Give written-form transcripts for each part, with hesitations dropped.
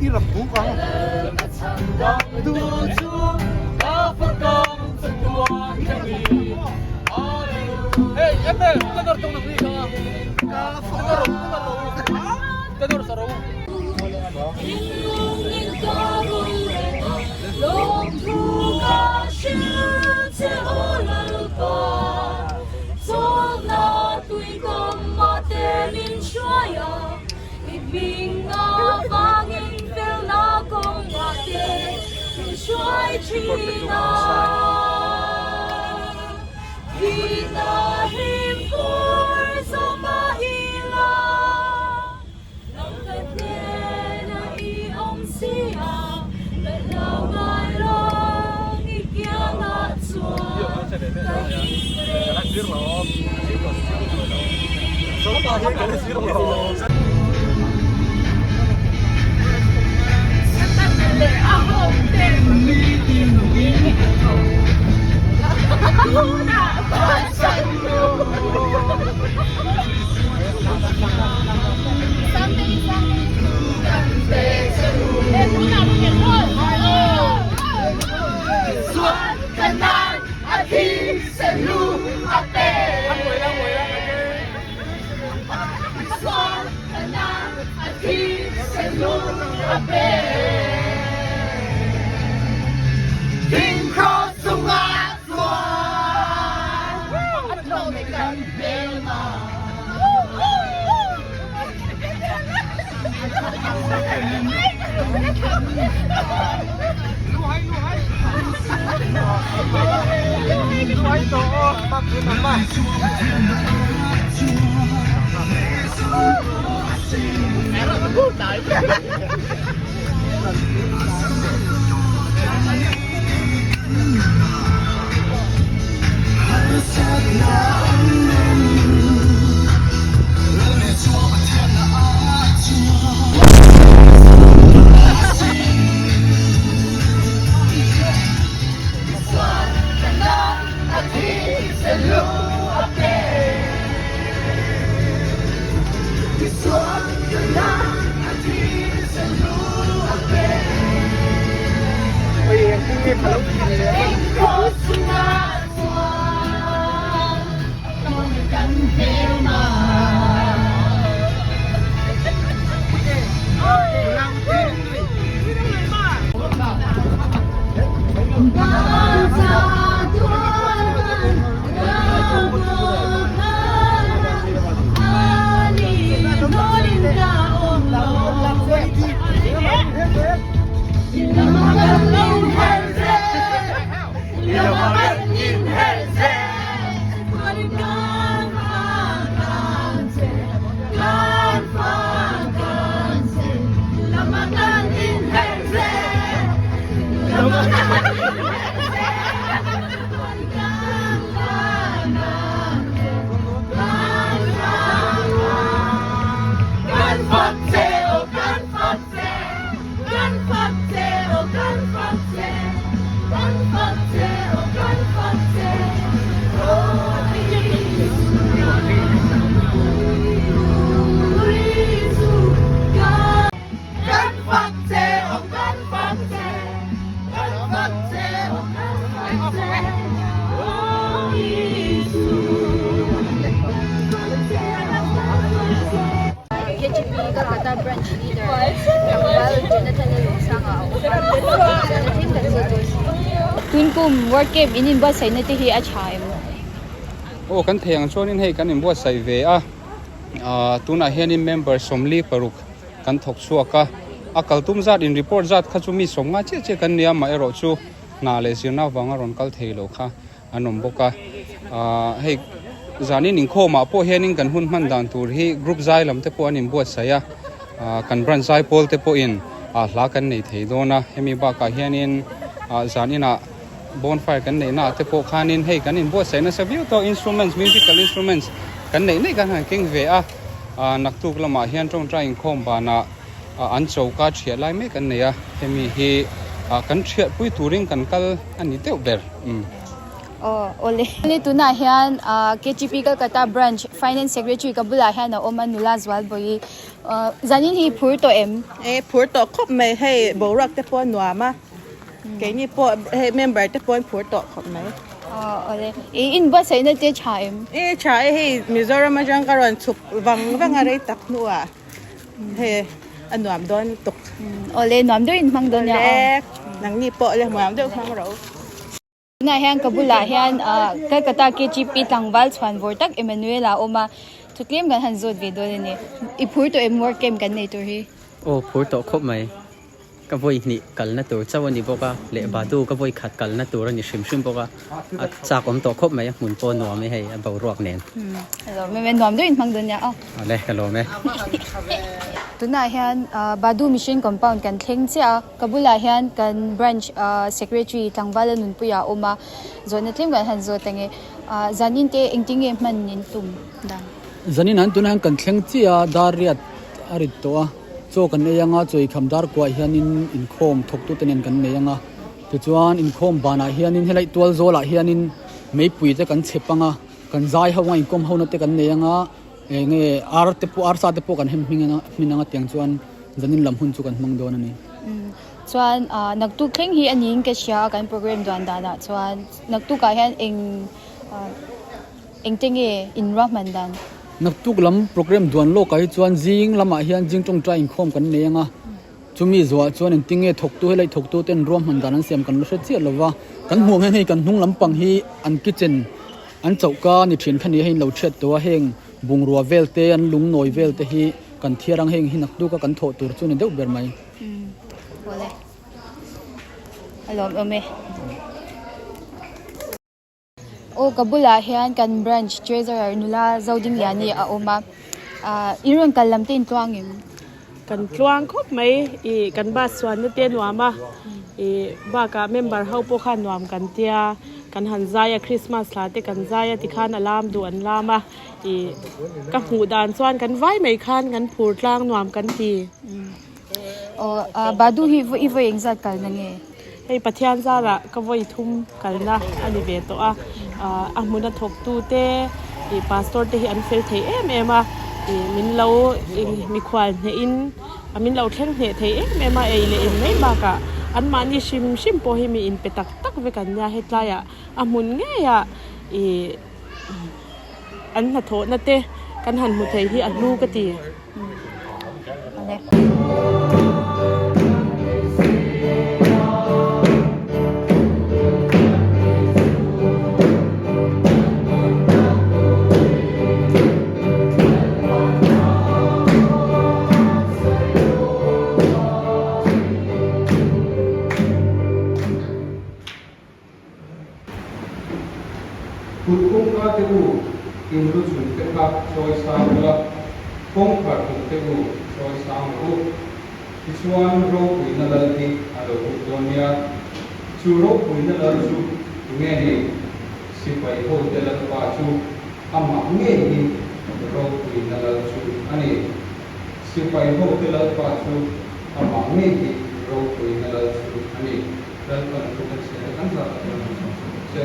I rap buk ang. KGP Kolkata Branch Leader Tlangval Jonathan Lalawmsanga a awm a, zawhna tlem kan zawt dawn si. Tunkum World Camp in inbuatsaihna te hi a tha em? Aw kan thei ang chuanin hei kan inbuatsaih ve a, tunah hianin member 46 kan thawk chhuak a, a kal tum zat in report zat kha chu mi 50 chiah chiah kan nia amaherawh chu hna leh zirna avanga rawn kal thei lo kha an awm bawk a, hei zanin inkhawmah pawh hianin kan hun hman dan tur hi group zai lam te pawh an inbuatsaih a, kan branch zai pawl te pawhin hla kan nei thei dawn a, hemi bakah hianin zaninah bonfire kan neihna ah te pawh khanin hei kan inbuatsaih nasa viau tawh instruments musical instruments kan neih neih kan han keng ve a, naktuk lamah hian tawngtai inkhawm banah an choka thiah lai mek an nei a, hemi hi kan thiahpui turin kan kal a ni deuh ber. Umm. Aw awle. Awle tunah hian KTP Calcutta Branch Finance Secretary ka bulah hian a awm a nula Zualbawi. Zanin hi phur tawh em? E phur tawh khawp mai hei boruak te pawh a nuam a keini pawh hei member te pawh an phur tawh khawp mai. Aw awle. I inbuatsaihna te tha em? E tha e hei Mizoram atang ka rawn chhuk vang vang a rei tak hnuah hei a nuam dawn lutuk. Awle nuam deuhin hmang dawn nia aw. Awle nangni pawh le nuam deuh hmang ro. Tunah hian ka bulah hian Calcutta KGP tlangval chhuan vawr tak Emmanuel a awm a, thutlem kan han zawt ve dawn a ni. I phur tawh em work camp kan nei tur hi? Aw phur tawh khawp mai. Ka vawi hnih kalna tur chauh a ni bawk a, leh Badu ka vawi khat kalna tur a ni hrim hrim bawk a, a chak awm tawh khawp mai, a hmun pawh a nuam e hei a boruak nen. Ka lawm em e, nuam deuhin hmang dawn nia aw. Awle ka lawm e. Tunah hian Badu Mission Compound kan thleng chiah a. Ka bulah hian kan branch secretary tlangvala nunpuia a awm a, zawhna tlem kan han zawt ange. Zanin te engtin nge hman in tum dan? Zanin an tunah hian kan thleng chiah a, dar riat a rit tawh a, chaw kan ei anga chawi kham dar kuah hianin inkhawm thawktute nen kan nei anga, tichuan inkhawm banah hianin helai tual zawlah hianin meipui te kan chhep anga, kan zai ho anga inkawm hona te kan nei anga, eng nge ar te pawh arsa te pawh kan hem hming anga hmin anga tiang chuan Zanin lam hun chu kan hmang dawn a ni. Chuan naktuk thleng hi a niin ka hria a kan program duan danah chuan naktukah hian eng engte nge in ruahman dan? Naktuk lam program duan lawkah hi chuan zing lamah hian zing tawngtai inkhawm kan nei ang a, chumi zawhah chuan engtin nge thawktu helai thawktu ten ruahman dan an siam kan la hre chiah lo va, kan hmuh ang hian hei kan hnung lampang hi an kitchen an chohka ni thin kha ni a hei in lo chhiat tawh a heng bungrua vel te an lungnawi vel te hi Kan thiar ang heng hi naktuk a kan thawh tur chu ni deuh ber mai. Umm awle a lawm awm e. Aw ka bulah hian kan branch treasurer nula Zodingliani a awm a, ah i rawn kal lam te in tluang em? Kan tluang khawp mai ih kan bus chuanna te a nuam a, ih bakah member ho pawh khan nuam kan tia, kan han zai a Christmas thla te kan zai a tikhan a lam duh an lam a. Ih ka hmuh dan chuan kan vai mai khan kan phur tlang nuam kan ti. Aw Badu hi i vawi engzat kalna nge? Hei Pathian zarah ka vawi thum kalna a ni ve tawh a, a hmuna thawktu te ih pastor te hi an fel thei em em a, ih min lo mikhual hnehin min lo thleng hneh thei em em a, ei leh in mai bakah anmahni hrim hrim pawh hi mi inpe tak tak vek an nia hetlaiah a hmun ngeiah ih. An hnathawhna te kan han hmu thei hi a hlu ka ti. Kut kawngka te u, in lu chung te kha chawi sang ula, kawngkhar tuk te u chawi sang rawh u. Tichuan ropuina lal hi a lo lut dawn nia. Chu ropuina lal chu tunge ni? Sipai hote lalpa chu amah ngei hi ropuina lal chu a ni. Sipai hote lalpa chu amah ngei hi ropuina lal chu a ni. Lalpan thu kan chhiat a kan zat ah chuan an chhawm chhuak bawk che.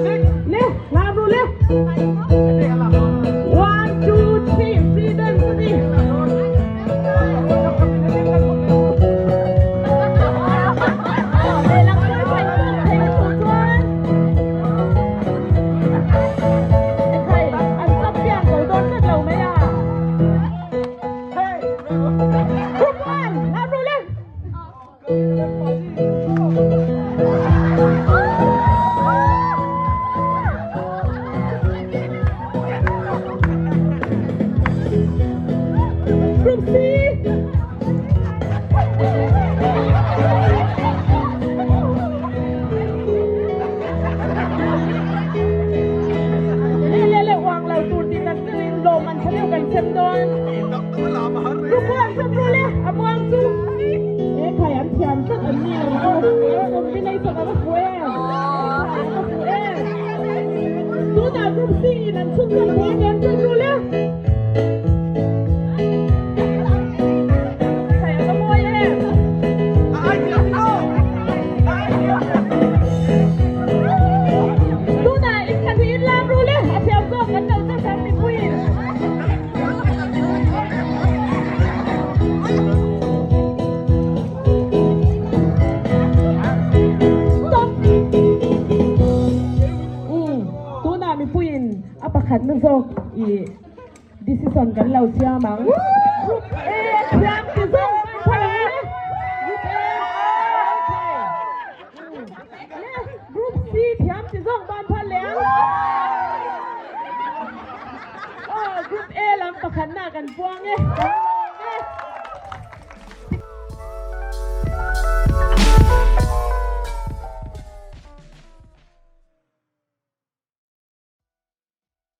Le lam ru le. One, two, three, free dance a ni. Tunah mipuiin a pakhatna zawk i decision kan lo siam ang. Group A a thiam ti zawng mai phal ang le. Group A okay. Le Group C thiam ti zawng ban phal leh ang. Aw Group A lam pakhatna kan puang e.